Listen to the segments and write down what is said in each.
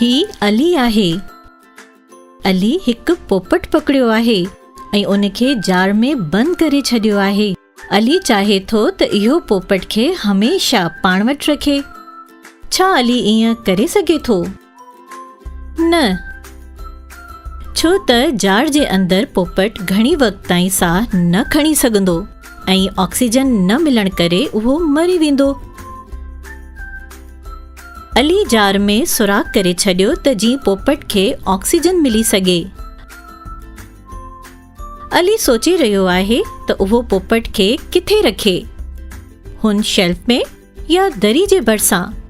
هي علي آهي. علي هڪ پوپٽ پڪڙيو آهي ۽ ان کي جار ۾ بند ڪري ڇڏيو آهي. علي چاهي ٿو ته اهو پوپٽ کي هميشه پاڻ وٽ رکي. ڇا علي ائين ڪري سگهي ٿو؟ نه. ڇو ته جار جي اندر پوپٽ گهڻي وقت تائين ساهه نه کڻي سگهندو ۽ آڪسيجن نه ملڻ ڪري اهو مري ويندو. علي جار ۾ سوراخ ڪري ڇڏيو ته جيئن پوپٽ کي آڪسيجن ملي سگهي. علي سوچي رهيو آهي ته اهو پوپٽ کي ڪٿي رکي؟ هن شيلف ۾ يا دري جي ڀرسان؟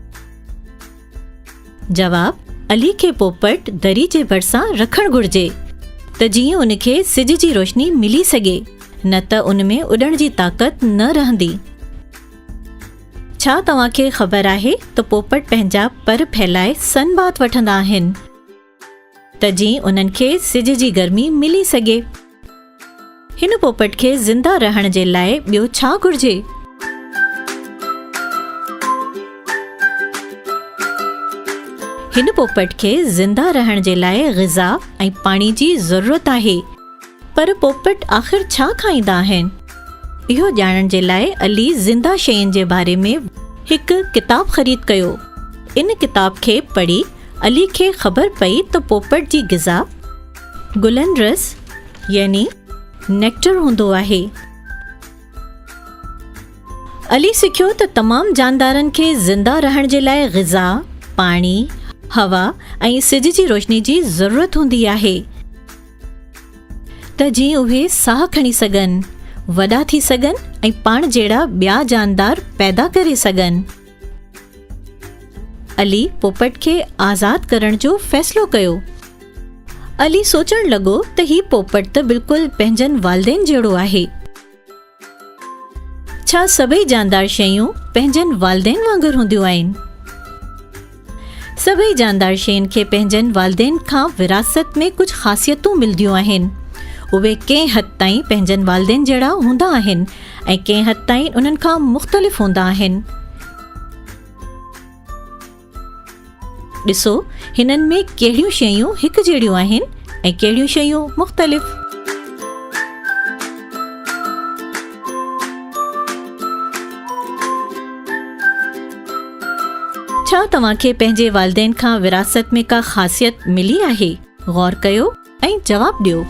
جواب، علي کي پوپٽ دري جي ڀرسان رکڻ گهرجي ته جيئن ان کي سج جي روشني ملي سگهي نه ته ان ۾ اڏڻ جي طاقت نه رهندي. ڇا توهان کي خبر آهي ته پوپٽ پنهنجا پر ڦهلائي سن بات وٺندا آهن ته جيئن انهن کي سج جي گرمي ملي سگهي. هن پوپٽ کي زنده رهڻ جي لاء ٻيو ڇا گهرجي؟ هن پوپٽ کي زنده رهڻ جي لاء غذا ۽ پاڻي جي ضرورت آهي. پر پوپٽ آخر ڇا کائيندا آهن؟ اهو ڄاڻڻ جي لاء علي زنده شين جي باري ۾ هڪ ڪتاب خريد ڪيو. ان ڪتاب کي پڙهي علي کي خبر پئي ته پوپٽ جي غذا گلن رس يعني نيڪٽر هوندو آهي. علي سکيو ته تمام جاندارن کي زنده رهڻ جي لاء غذا، پاڻي، هوا ۽ سج جي روشني جي ضرورت هوندي آهي. ته جيئن اهي ساهه کڻي سگهن، وڏا ٿي سگهن ۽ پاڻ جهڙا ٻيا جاندار پيدا ڪري سگهن. علي پوپٽ کي آزاد ڪرڻ جو فيصلو ڪيو. علي سوچڻ لڳو ته هي پوپٽ ته بلڪل پنهنجن والدين جهڙو آهي. ڇا سڀئي جاندار شيون پنهنجن والدين وانگر هونديون آهن؟ سڀئي جاندار شين کي پنهنجن والدين کان وراثت ۾ ڪجهه خاصيتون ملديون آهن. اهي ڪنهن حد تائين پنهنجن والدين جهڙا هوندا آهن ۽ ڪنهن حد تائين انهن کان مختلف هوندا آهن. ڏسو هنن ۾ ڪهڙيون شيون هڪجهڙيون آهن ۽ ڪهڙيون شيون مختلف. ڇا توهان کي پنهنجي والدين کان وراثت ۾ ڪا خاصيت ملي آهي؟ غور ڪيو ۽ جواب ڏيو.